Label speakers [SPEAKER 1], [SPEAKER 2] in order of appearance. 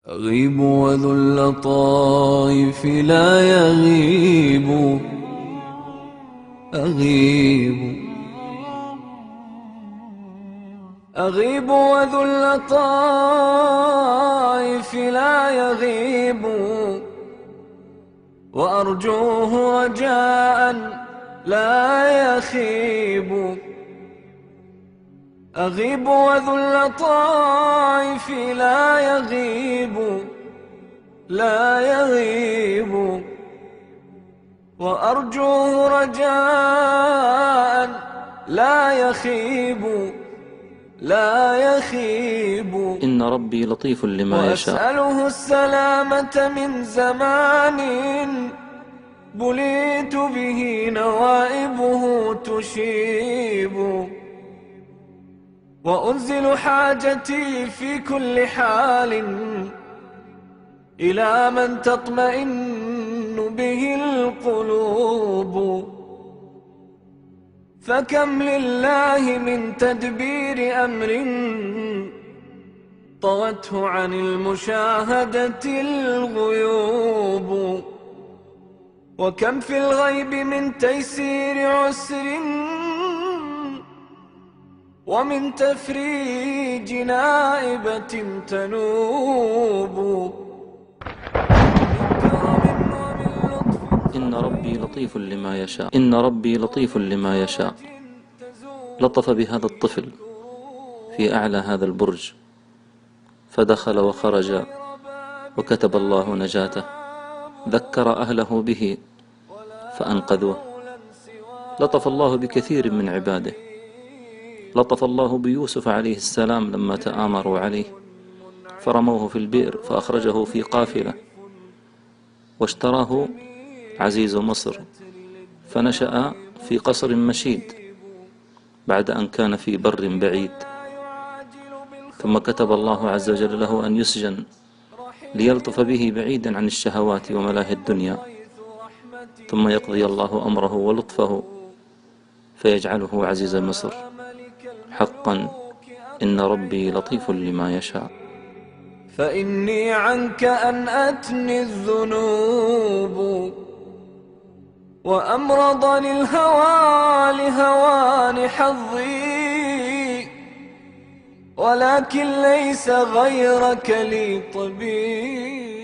[SPEAKER 1] أغيب وذو اللطائف لا يغيب، أغيب أغيب وذو اللطائف لا يغيب، وأرجوه رجاء لا يخيب. أغيب وذو اللطائف لا يغيب، لا يغيب، وأرجوه رجاء لا يخيب، لا يخيب.
[SPEAKER 2] إن ربي لطيف لما يشاء.
[SPEAKER 1] وأسأله السلامة من زمان بليت به نوائبه تشيب، وأنزل حاجتي في كل حال إلى من تطمئن به القلوب. فكم لله من تدبير أمر طوته عن المشاهدة الغيوب، وكم في الغيب من تيسير عسر ومن تفريج نائبة تنوب.
[SPEAKER 2] إن ربي لطيف لما يشاء. إن ربي لطيف لما يشاء. لطف بهذا الطفل في أعلى هذا البرج، فدخل وخرج وكتب الله نجاته. ذكر أهله به فأنقذوه. لطف الله بكثير من عباده. لطف الله بيوسف عليه السلام لما تآمروا عليه فرموه في البئر فأخرجه في قافلة، واشتراه عزيز مصر فنشأ في قصر مشيد بعد أن كان في بر بعيد. ثم كتب الله عز وجل له أن يسجن ليلطف به بعيدا عن الشهوات وملاهي الدنيا، ثم يقضي الله أمره ولطفه فيجعله عزيز مصر. حقا إن ربي لطيف لما يشاء.
[SPEAKER 1] فإني عنك أنأتني الذنوب، وأمرضني الهوى لهوان حظي، ولكن ليس غيرك لي طبيب.